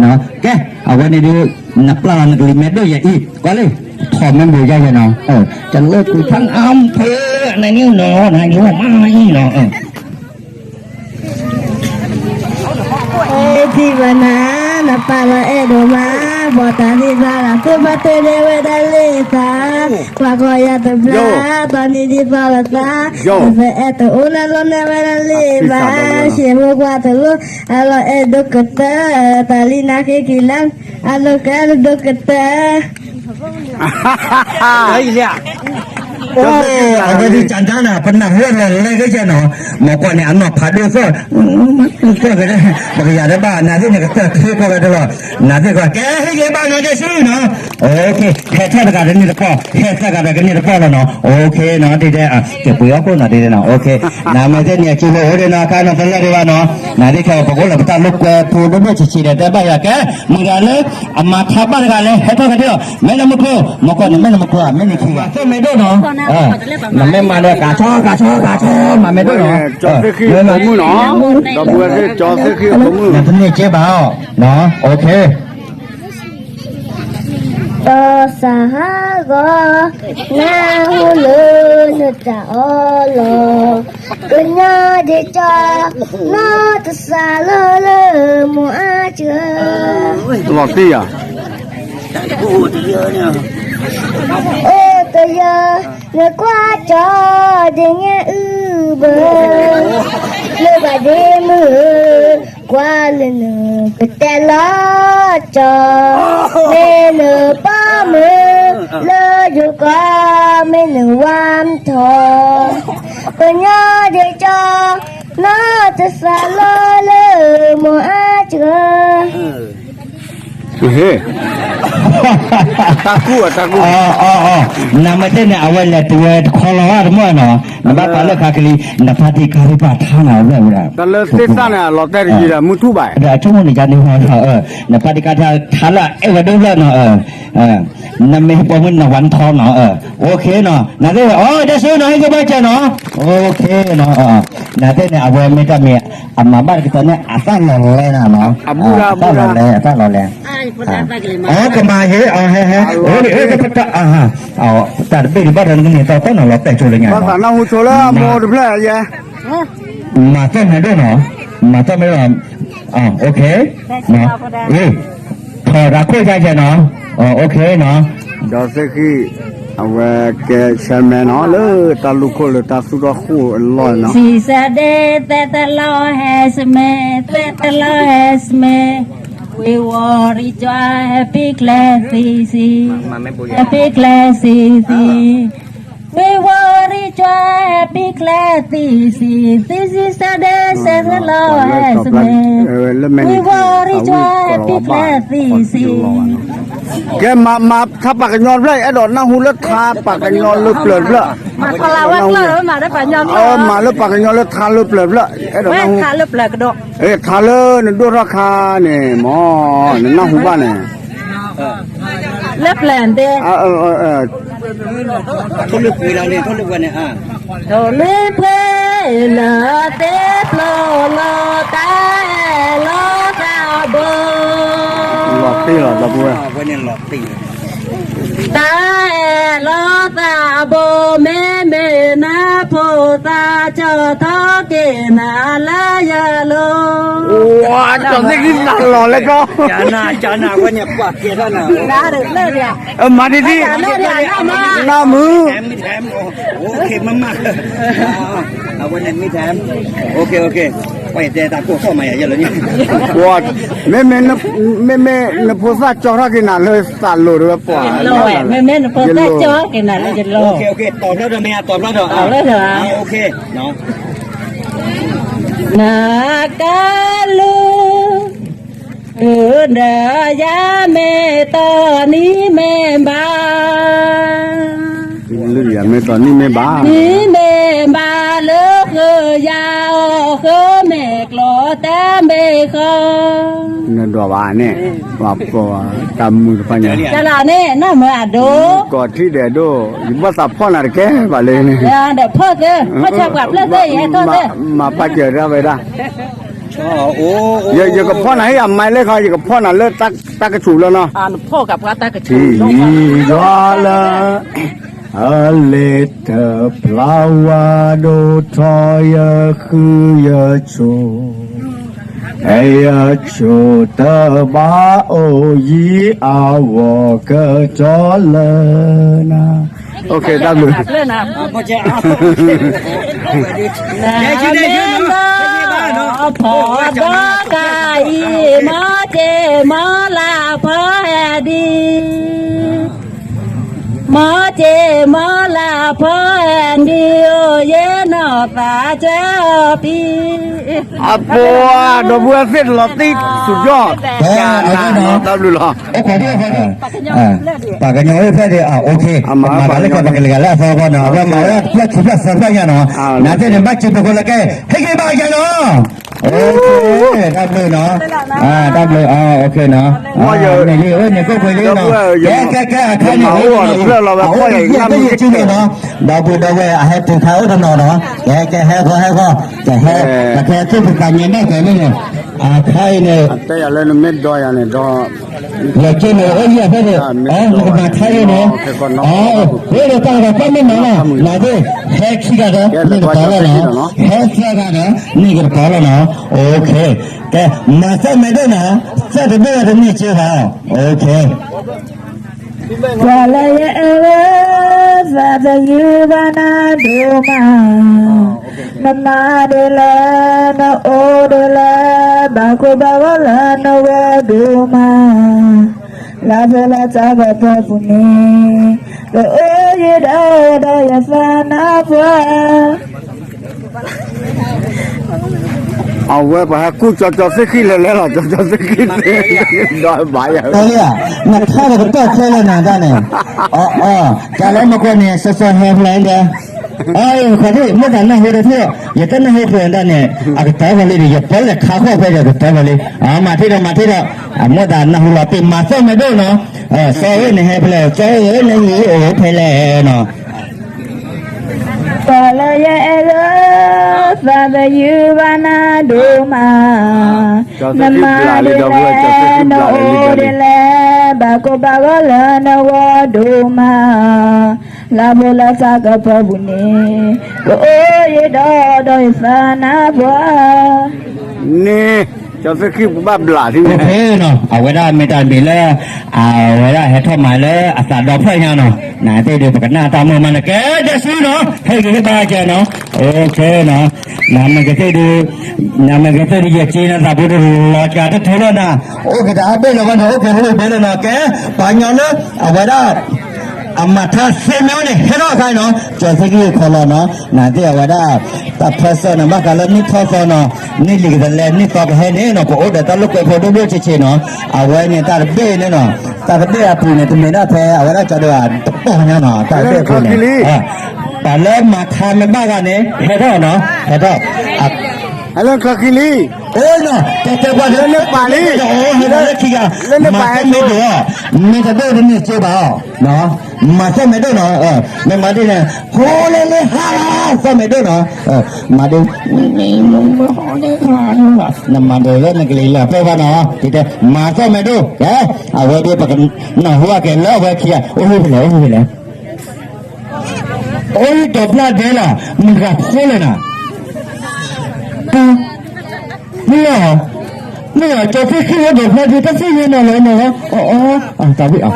ၤ, ကဲ အဝဲန့ၣ်ဒုး နပျၢ်လီၤနကလံၤမဲာ်ဒိၣ်ယၤအံၤ ကွၢ်လၢ ထီၣ်မ့ၢ်ဘိးယၤယၤနီၤ, တလၢကွံာ်ဖးအါဖဲ နနံၣ်နီၤ နနံၣ်မၤအံၤနီၤ ထံၣ်ဘၣ်နၤ နပၢ်လီၤအဲၣ်ဒိၣ်မး, ဘီၣ်တၢ်သံသးလၢ သုဘၣ်တဲဒဲးဝဲဒၣ်လံသး, ကွၢ်ကီယၤတဘျီ, တနံၤဒ်သိးလီၤသး, တအဲၣ်တအိၣ်နၤလီၤနဲၣ်ဝဲဒၣ်လံဘၣ်, ဆံးဖိကွၢ်တလိၣ်, အလီၤအဲၣ်ဒိၣ်ကတၢၢ်, တၢ်လံနၤဃ့က့ၤလၢ, အလီၤကဲဒိၣ်ကတၢၢ် အဝဲသ့ၣ်ကၠၢ်တၢ်န့ၣ် ပနၢ်ဟူလီၤလဲကဲကဲနီၤ, မ့ၢ်ကွၢ်န့ၣ် အနီၢ်ဖးဒိၣ်သီၣ်, သီၣ်ကဲဒၣ်, ပကယၤတဘၣ် နသ့ၣ်န့ၣ် ကတၢၢ်ချ့ကိးဂၤဒဲးလီၤ, နသ့ၣ်ကီး ကဲဟ့ၣ်ဂ့ၤဘၣ်နီၤကဲဆူနီၤ, ဟဲထီၣ်တဂၤတန့ၢ်တပီၢ်, ဟဲသၢဂၤတကန့ၢ်တပီၢ်လီၤနီၤ, နမ့ၢ်သ့ၣ်န့ၣ် အစုဖိအိၣ်ဒံးနီၤ ခါနီၤ တလၢာ်ဒံးဘၣ်နီၤ, နသ့ၣ်ခဲအံၤ ပကအိၣ်လၢပတၢ်လိာ်ကွဲဖိဒိၣ်ဒိၣ်ဆံးဆံးဒီး တဲဘၣ်ယၤကဲ, မုၢ်ဂၤလၢ အမၤထါဘၣ်တဂၤလၢ ဟဲထီၣ်ကဒု, မဲလၢမူခိၣ်, မ့ၢ်ကွၢ်န့ၣ် မဲလၢမူခိၣ်, မဲန့ၣ်ခံဂၤ, သီၣ်မဲာ်ဒိၣ်နီၤ, နမ့ၢ်မၤဒီး ကးဆီ ကးဆီ ကးဆီ မၤမဲာ်ဒိၣ်နီၤ, ကၠီသ့ၣ်ခံအဖိမုၣ်နီၤ, ဒီပုၢ်ဝဲၢ်သ့ၣ် ကၠီသ့ၣ်ခံအဖိမုၣ်, နတန့ၢ်ကဲဘၣ်အီၤ, ဒီးစၢ်ဟးဂီၤ, နၢ်ဟူလၢနတၢ်အီလီၤ, ကညီဒ်ကၠီ, နီၢ်တစၢ်လီၤလၢမိၢ်အါစှၤ, လီၤတံၢ်ယၤ, အိၣ်တယၢ, နကွၢ်ကၠီ, ဒ်ညါအုၣ်ဘၢ, လၢဘၣ်ဒ့မုၢ်ဧၢ, ကွၢ်လၢနကတဲလီၤကၠီ, မ့ၢ်နပိာ်မုၣ်, လၢယိၤကီၢ်, မ့ၢ်နဝၣ်ထီၣ်, ကညီဒ်ကၠီ, နီၢ်တစၢ်လီၤလၢမိၢ်အါစှၤ တၢ်ကူၣ်, တၢ်ကူၣ်, နမ့ၢ်တဲန့ၣ် အဝဲလဲၤတုၤဝဲတခီလီၤဘၣ်တမီၢ်နီၤ, နဘၣ်ပာ်လၢခါကလံၤ နဖါတံၢ်ကါဒံးပာ်ထါနီၤ ဝဲဒၣ်, တၢ်လၢသ့ၣ်သၣ်န့ၣ် လီၤတဲာ်တယံၤဒီး မုၢ်ထူၣ်ဘၣ်, အဆိကမိၣ်န့ၣ် ယၤန့ၣ်ဟီ, နဖါတံၢ်ကါဒံးထါလၢအအဲၣ်ဝဲဒိၣ်ဖျၢၣ်နီၤ, နမ့ၢ်ပိာ်မုၣ်နဝၣ်ထီၣ်နီၤ, အိၣ်ခ့နီၤ, နသ့ၣ်, အိၣ် ဒဲဆူနီၤ ဟ့ၣ်ဂ့ၤဘၣ်စၢၤနီၤ, အိၣ်ခ့နီၤ, နသ့ၣ်န့ၣ် အဝဲမ့ၢ်တၢ်မံၤ အမၤဘၣ်တကတီၢ်န့ၣ် အသၣ်လီၤလဲၤနၤနီၤ, အသၣ်လီၤလဲၤ အသၣ်လီၤလဲၤ, အိၣ်ကမၤဟ့ၣ် အဟဲဟဲ, အိၣ် တၢ်တဘ့ၣ်ဒံးဘၣ်ဒီးနကန့ၢ်တီတီနီၤ လီၤတဲာ်ဆိလၢညါ, နၢ်ဟူဆိလၢမိၢ်တဖျၢၣ်ယဲ, မၤသီၣ်မဲာ်ဒိၣ်နီၤ, မၤသီၣ်မဲာ်ဒိၣ်, အိၣ်ခ့, ထီၣ်တၢ်ခိၣ်ယါယဲနီၤ, အိၣ်ခ့နီၤ, ဒီးသ့ၣ်ဃံ, အဝဲကဲ chairman နီၤ လၢတၢ်လူၢ်ခိၣ်လၢတၢ်သူၣ်ထီၣ်ဃိၣ်အလီၢ်နီၤ, စံးစါဒ့သဲတလီၤဟဲစမဲ, သဲတလီၤဟဲစမဲ, ဝ့ၤဝီၤရံၣ်ကွၢ် happy class သံသံ, happy class သံသံ, ဝ့ၤဝီၤရံၣ်ကွၢ် happy class သံသံ, သံစံးစါဒ့သဲတလီၤဟဲစမဲ, ဝ့ၤဝီၤရံၣ်ကွၢ် happy class သံသံ ကဲ မၤ မၤထါပာ်ကညီတဖျၢၣ် အဲၣ်ဒိးနၢ်ဟူလၢထါပာ်ကညီလၢပျၢၤတဖျၢၣ်, မၤလၢပာ်ကညီလၢထါလၢပျၢၤတဖျၢၣ် အဲၣ်ဒိးနၢ်ဟူ, ထါလၢနဒိၣ်ထီၣ်ခါန့ၣ် မ့ၢ်နနၢ်ဟူဘၣ်န့ၣ်, လၢပျၢၤ ထိၣ်လွံၢ်ပှ့ၤလီၤန့ၣ် ထိၣ်လွံၢ်ပှ့ၤန့ၣ်, ထိၣ်လွံၢ်ပှ့ၤလၢသ့ၣ်ဖျိလီၤ တၢ်အဲၣ်လီၤသးဘိ, လီၤတံၢ်လီၤ ဒီပုၢ်ဝဲၢ်, တၢ်အဲၣ်လီၤသးဘိ မ့မ့ၢ်နဖိသၣ်ကၠီၤထီၣ်က့ၤနၤလၢယလိၤ, ကၠီၤသ့ၣ်ခံသးလီၤလၢကီၢ်, ကၠီၤနၤ ကၠီၤနၤ ဝဲန့ၣ်ပှၤကဲထီၣ်နၤ, မၤဒ်ဒ် နၢ်မုာ်, အဝဲန့ၣ်မ့ၢ်ထဲ, ပှၤတဲတၢ်ကိၢ်ခီၣ်မၤယၤယဲၢ်လၢန့ၣ်, မ့မ့ၢ် မ့မ့ၢ်နဖိသၣ်ကၠီၤထီၣ်က့ၤနၤလၢသးလိၤဒီးပှၤ, မ့မ့ၢ်နဖိသၣ်ကၠီၤက့ၤနၤလၢယလိၤ, တီၤဖျါဒီးမ့ၢ်ဧါ တီၤဖျါဒီး, တီၤဖျါဒီး, နကလူၤ ဒီးယၤမ့ၢ်တီနံၤမ့ၢ်ဘၣ်, ယၤမ့ၢ်တီနံၤမ့ၢ်ဘၣ်, နံၤမ့ၢ်ဘၣ်လၢဃုာ်ယၤအီၤ ဃုာ်မ့ၢ်ကျိၤတၢ်မ့ၢ်ဃီ, နဒွးဘၣ်န့ၣ်, ပှၤကိးတၢ်မုာ်တဖၣ်ညါ, န့ၣ် နၢ်မုာ်အဒိၣ်, ကိးထံၣ်ဒဲးဒိၣ်, ယဘၣ်သးဖီၣ်နၤတကဲဘၣ်လၢန့ၣ်, ဒီးဖီၣ်သၢ, ဖီၣ်ဆၢပှၤဖျၢၣ်သၢ ယဟဲထီၣ်သၢ, မၤပာ်စၢၤတၢ်ဝဲဒၣ် ယကဖီၣ်နၤဟ့ၣ်အမါလၢခီ ယကဖီၣ်နၤလၢတၢ်ကဆူးလီၤနီၤ, ယွၤလၢ အလ့ၤတဖျါဝါဒိၣ်ထီၣ်ယဃုယဆိ, အဲယဆိတဘၣ်အိၣ်ယံၤအဂီၢ်ကတီၤလၢနၤ, တၢ်ဘျုး ဖီဒီကအံၤ မီစ့ၤမီလၢဖီဟဲဒံး, မီစ့ၤမီလၢဖီဟဲဒံး အိၣ်ယဲနီၢ်သးကၢအီၤဖံ, အပှၤ ဒီပုၢ်ဝဲၢ်သ့ၣ်တလီၤသံၣ် စူၤယီၣ်, တၢ်ဘျုးလီၤ, ပှၤကညီအိၣ်ဖျဲၣ်ဒံး မၤဘၣ်လၢကပကလံၤဂၤလၢအသီဃီနီၤ, အဝဲမၤဝဲဖျၢၣ်ခံဖျၢၣ်သၢဖျၢၣ်ညါနီၤ, နသ့ၣ်န့ၣ် ဘၣ်စံးပကိးလၢကဲ ဟ့ၣ်ဂံၢ်ဘါယၤနီၤ, တၢ်ဘျုးနီၤ, တၢ်ဘျုး, န့ၣ်လံ အိၣ်န့ၣ်ကိၣ်ပှ့ၤလံနီၤ, ကဲ ကဲ ကဲ အခါန့ၣ် အအိၣ်ယံၤတယံၤကံန့ၣ်နီၤ, ဒီပုၢ်ဒီဝဲၢ်အဟဲတုၤခါအိၣ်တနီၤနီၤ, ကဲ ကဲ ဟဲဃီ ဟဲဃီ, ကဟဲ ကဟဲသူၣ်ဖှံသးညီဘၣ်ကဲန့ၣ်န့ၣ်, အခါအံၤန့ၣ် တဲယၤလၢနမ့ၢ်ဒီယၤန့ၣ်ဒီး ယက့န့ၣ် အိၣ်ယဲၢ်ဖဲန့ၣ်, နကမၤခါအံၤန့ၣ်, ဝဲဒီးတၢ်ဒီးပှၤမ့ၢ်မၤနီၤ, နသ့ၣ် ဟဲခံဂၤဒီး မ့ၢ်ကတီၤလီၤနီၤ, ဟဲသၢဂၤဒီး မ့ၢ်ကတီၤလီၤနီၤ, ကဲ မၤသၢမံၤဒိၣ်နၤ, သၢတဘ့ၣ်ဝဲတမ့ၢ်က့ဘၣ်, ပှၤလၢယအဲၣ်ဝဲ သးတယုၢ်ဘၣ်နၤဒိၣ်မး, နမၤဒ်လဲၣ် နအိၣ်ဒ်လဲၣ်, ဘၣ်ကိၢ်ဘၣ်ဂီၤလၢနဂီၢ်ဒိၣ်မး, လၢဖိလၢတၢ်ကပီၤပူၤန့ၣ်, ကအိၣ်ယံၤဒီးဒီးယသးနါပှၤ အဝဲပှၤဟဲကူၣ်ကၠီကၠီသ့ၣ်ဃံၣ်လဲၤလဲၤလီၤ ကၠီကၠီသ့ၣ်ဃံၣ်သ့ၣ်, ဒီးဘၣ်ယၤ, နထါဒီးကတီၢ်ခဲလၢာ်နၤတၢ်န့ၣ်, အ အ တၢ်လၢမကွၢ်န့ၣ် စီစီဟဲဖျါဒၣ်, အ ခီဒ် မိၣ်သးနၢ်ဟူဒီးထံၣ်, ယတနၢ်ဟူဖျါဒၣ်န့ၣ် အကတၢၢ်ဖီလံဒီး ယပီလဲၤခါဃီၣ်ဖဲဒီးကတၢၢ်ဖီလံ, မၤထံၣ်ဒီးမၤထံၣ်ဒီး, အမိၣ်သးနၢ်ဟူလီၤတံၢ် မၤသၢမံၤဒိၣ်နီၤ, စီၤဧၢနဟဲဖဲလဲၣ် စီၤဧၢနဟံၣ်အိၣ်ဖဲလဲၣ်နီၤ ပှၤလၢယအဲၣ်ဂၢၢ် သးတယုၢ်ဘၣ်နၤဒိၣ်မး, နမၤဒ်လဲၣ် နအိၣ်ဒ်လဲၣ်, ဘၣ်ကိၢ်ဘၣ်ဂီၤလၢနဂီၢ်ဒိၣ်မး, လၢဖိလၢတၢ်ကပီၤပူၤန့ၣ်, ကအိၣ်ယံၤဒီးဒီးယသးနါပှၤ န့ၣ်, ကၠီသ့ၣ်ဃံၣ်ပူၤဘၣ်ဘျးထံန့ၣ်, အဝဲဒၣ်မ့ၢ်တၢ်တမံၤလၢ အဝဲဒၣ်ဟဲထီၣ်မၤလၢအသးဒီဖျၢၣ်ညါနီၤ, နသ့ၣ်ဒုး ပကနၣ်တၢ်မိၢ်မးန့ၣ် ကဲဒဲးဆူနီၤ, ဟဲက့ၤဟ့ၣ်ဘၣ်ကဲနီၤ, နမ့ၢ်ကသ့ၣ်ဒုး, နမ့ၢ်ကသ့ၣ်ဒုး ယက့ၤနသးပူၤတလီၤကးတထူလီၤနၤ, အိၣ်က့ၤတၢ်ဘ့ၣ်လီၤဘၣ်နီၤ, အိၣ်က့ၤဟိၣ်ဘ့ၣ်လီၤနီၤ, ကဲ, ပှၤကညီလၢ အဝဲဒၣ် အမၤထါသ့မ့ၢ်အိၣ်န့ၣ် ဟဲထီၣ်အခါနီၤ, ကၠီသ့ၣ်ဃံၣ်ခီလီၤနီၤ, နသ့ၣ်အဝဲဒၣ် တၢ်ဖၢဆၢန့ၣ် ဘၣ်ဃးလၢနံၣ်ထီၣ်သီနီၤ, နံၣ်လံၤကတလဲ နံၣ်သီကဟဲန့ၣ်နီၤ, ပအိၣ်ဒီးတၢ်လိာ်ကွဲဖိဒိၣ်ဒိၣ်ဆံးဆံးနီၤ, အဝဲန့ၣ်တၢ်တဘ့ၣ်န့ၣ်နီၤ, တၢ်တဘ့ၣ်အပူၤန့ၣ် တမ့ၢ်ဒၣ်ဖဲအဝဲဒၣ်ကၠီဒီးတပီၢ်ညါနီၤ, တၢ်တဘ့ၣ်အပူၤန့ၣ်, တၢ်လၢမၤထါမ့ၢ်ဘၣ်ဂၤန့ၣ် ဟဲထီၣ်နီၤ, ဟဲထီၣ်, ဟဲလၢချၢခံလံ အိၣ်နီၤ တဲတဲပှၤလၢ လၢနပာ်လံ ဟဲလၢခံဂၤ လၢနပာ် မၤသီၣ်မဲာ်ဒိၣ်အီၤ မ့ၢ်တဒိၣ်တန့ၢ်က့ဘၣ်အီၤ မၤသီၣ်မဲာ်ဒိၣ်နီၤ မ့ၢ်မၤဒ်န့ၣ် ဟိလ့လ့ဟါ သီၣ်မဲာ်ဒိၣ်နီၤ မၤဒ် နမၤဒိၣ်လၢနကလံၤလၢပှဲၤဘၣ်နီၤ တဲ မၤသီၣ်မဲာ်ဒိၣ် ကဲ အဝဲဒၣ်ပကနၢ်ဟူဘၣ်က့ၤလၢအဝဲခံဂၤ အိၣ်ဟူဖဲလဲၣ် အိၣ်ဟူဖဲလဲၣ် အိၣ်ဒိးဖျါဒဲလီၤ မတၤတဂၤဖိလဲၣ်နၤ မ့ၢ်လီၤ မ့ၢ်လီၤ ကၠီသ့ၣ်ခံအိၣ်ဒိးဖျါဒဲ တၢ်သ့ၣ်ညါနီၤလီၤနီၤလီၤ အၢ အၢ တၢ်ဝံၣ်အီၤ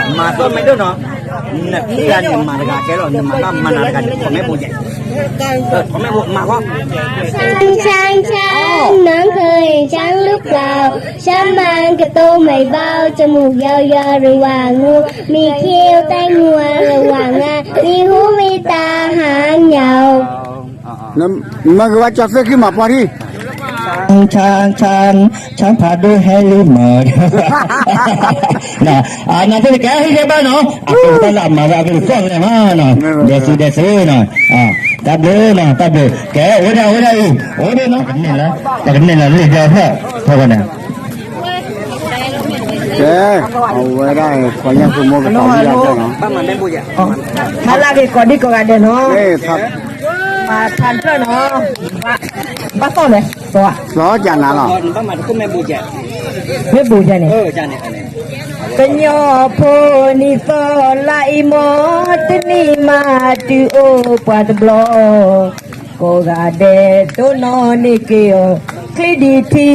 မၤသီၣ်မဲာ်ဒိၣ်နီၤ နခံဂၤန့ၣ်မၤတဂၤကဲလီၤ နမၤဘၣ်မၤနၤတဂၤန့ၣ် ထီၣ်မဲာ်ဘိယဲၢ် ထီၣ်မဲာ်ဘိမၤဃီ ช้าง ช้าง ช้าง น้องเคยเห็นช้างหรือเปล่า ช้าง มันกระโตไม่เบา จมูกยาวๆ หรือว่างู มีเขี้ยวใต้งวง หรือว่างา มีหู มีตา หางยาว နမ့ၢ်ကဘၣ်ကၠီသ့ၣ်ခံမၤပှၢ်ထံၣ် ช้าง ช้าง ช้าง ช้างพาด้วยให้ลืมหมด နသ့ၣ်ကဲဟံၣ်ကဲဘၣ်နီၤ အကတၢ်လၢအမၤဝဲအကလုၢ်ကီၢ်လဲၣ်မးနီၤ ဒဲးစူဒဲးစူနီၤ တၢ်ဘျုးနီၤ တၢ်ဘျုး ကဲ အိၣ်ဝဲဒၣ် အိၣ်ဝဲဒၣ်အံၤ အိၣ်ဒၣ်နီၤ ပကန့ၢ်လၢ ပကန့ၢ်လၢလံာ်ဒၢဖျၢၣ် ဖဲန့ၣ် ကဲ အဝဲဒၣ် ခွါညၣ်ဖိမိၢ်ကတီၤဝံၣ်ဒၣ်နီၤ ဟါလၢက့ၤကိးဒံကိးဂၤဒဲးနီၤ မၤထါတဖျၢၣ်နီၤ ဘၣ်သီၣ်လဲၣ် သီၣ်ကနၤလီၤ မ့ၢ်ဘူးကန့ၣ် ကညီဖိနံၣ်သီလါအံၤမီၢ် တနံၣ်မးတုၤအိၣ်ပှၤတဘျီ ကိးဂၤဒဲးဒိးနီၢ်န့ၢ်က့ၤအီၤ ချံဒံးထံ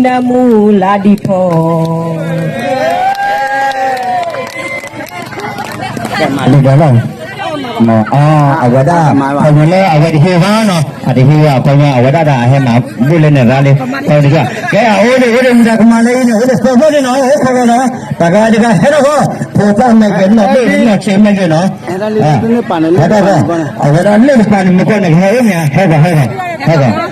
နၢမူလါဒံးဖီ လံာ်ဒၢလီၤ အဝဲဒၣ် ခီဖျိလၢအဝဲတဟ့ၣ်ဘၣ်နီၤ အတဟ့ၣ်ဘၣ် ခီဖျိအဝဲဒၣ်ဒီးအဟဲမၤဘူၣ်လၢန့ၣ်ရါလံ ခီဖျိ ကဲ အအိၣ်ဒံး အိၣ်ဒံး မတၤကမၤလၢအံၤန့ၣ် အိၣ်ဒံးသီသီန့ၣ်နီၤ အိၣ်ခီလီၤနီၤ တဂၤတဂၤဟဲထီၣ်ဃီ ဖိသၣ်မဲာ်ကဲနီၢ်ဘ့ၣ်နီၢ်ဆံးမဲာ်ကဲနီၤ ဟဲထီၣ်ဃီ အဝဲဒၣ်လၢတပၤန့ၣ် မ့ၢ်ကီၢ်န့ၣ် ဟဲအိၣ်မ့ၢ် ဟဲဂီၤ ဟဲဂီၤ ဟဲဂီၤ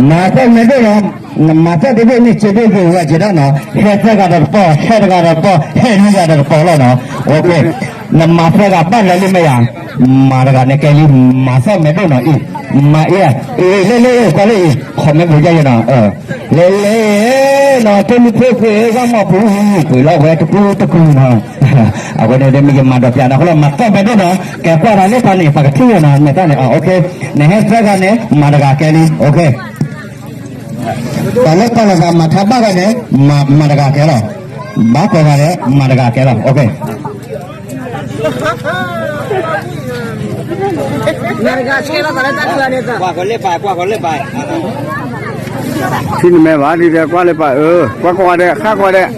မၤသီၣ်မဲာ်ဒိၣ်နီၤ မၤသီၣ်တဘ့ၣ်န့ၣ် စ့ဘ့ၣ်ဂ့ၤဝဲက့ၤဒၣ်နီၤ ဟဲသၢဂၤဒီးတပီၢ် ဟဲတဂၤဒီးတပီၢ် ဟဲနွံဂၤဒီးတပီၢ်လီၤနီၤ နမၤသၢဂၤဘၣ်လၢလံမ့ၢ်ယၤ မၤတဂၤန့ၣ်ကဲလံ မၤသီၣ်မဲာ်ဒိၣ်နီၤအံၤ မၤအ့ၣ် အ့ၣ် လ့လ့ အ့ၣ် ကွၢ်လၢအံၤ ခီၣ်မဲာ်ဘိယါယဲနီၤ လ့လ့ နီၤ ထိၣ်မုၢ်ခိၣ်ဃ့ ဂီၢ်မီၢ်ပူၤ ပှ့ၤလီၤဝဲတကူတကူနီၤ အဝဲန့ၣ်မ့ၢ်ယမၤဒီးပျးနီၤ ခီလီၤ မၤသီၣ်မဲာ်ဒိၣ်နီၤ ကဲကွၢ်ဒီးလၢပှၤန့ၣ် ပှၤကထံၣ်ဝဲနီၤ မဲာ်သၣ်န့ၣ် နဟဲသၢဂၤန့ၣ် မၤတဂၤကဲလံ တၢ်လၢပှၤလၢဂၤမၤထါဘၣ်ဂၤန့ၣ် မၤတဂၤကဲလီၤ ဘၣ်ကိးဂၤန့ၣ် မၤတဂၤကဲလီၤ ထံၣ်နမဲာ်ဘၣ် ဒ်တဲကွၢ်လၢပှၤအၢ ကွၢ်ကွၢ်ဒဲး ဃၣ်ကွၢ်ဒဲး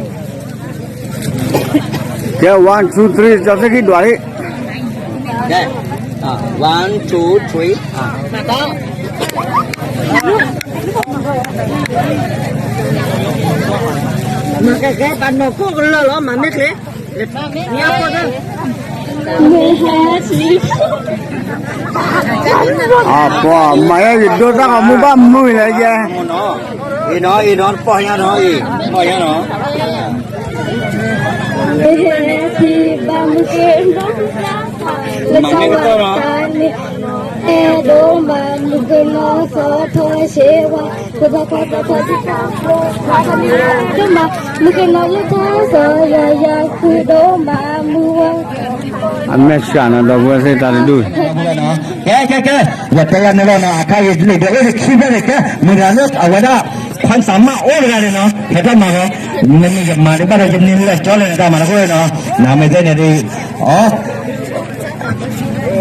ကဲ one two three ကၠီသ့ၣ်ခံဒွးလံ one two three မၤကဲကဲပှၤနီၢ်ခိၣ်ကလၢာ်လီၤ မၤမ့ၢ်ချ့ မ့ၢ်ဟဲဆံ အပှၤ မၤယဲယဒိသၣ်ကီးမူဘၣ်မုာ်လၢယဲ အံၤနီၤ အံၤနီၤ ပီၢ်ညါနီၤ အံၤ ပီၢ်ညါနီၤ ဟဲဆံ ဘၣ်မုၢ်က့ၤနီၤ မၤမ့ၢ်ကတီၢ်နီၤ အဲၣ်ဒိးမၤမုၢ်က့ၤနီၤ စီၤထီၣ်ရှဲဝါ ကဘၣ်ကီၢ်စီၤထီၣ် ဒိၣ်မး မုၢ်က့ၤနီၤ ယထါစီၤယၤယၤ ဃုဒိၣ်မးမုၢ်ဝါ အမဲာ်ဆှးနီၤ ဒီပုၢ်ဝဲၢ်သ့ၣ်တၢ်တဒူၣ် ကဲ ကဲ ကဲ ယတဲယၤန့ၣ်လီၤနီၤ အခါအံၤလံာ်ဒၢအိၣ်တဆံဖျၢၣ်န့ၣ် ကဲ မ့ၢ်ဒၣ်လၢအဝဲဒၣ် ခွါစၢ်မၢ်အိၣ်တဂၤန့ၣ်နီၤ ဟဲတၢ်မၤလီၤ နမ့ၢ်ယမၤဒံးဘၣ်ဒီး ယန့ၢ်လၢာ်ကၠီလၢနတၢ်မၤတၢ်ခိၣ်နီၤ နမ့ၢ်သ့ၣ်န့ၣ်ဒ် အ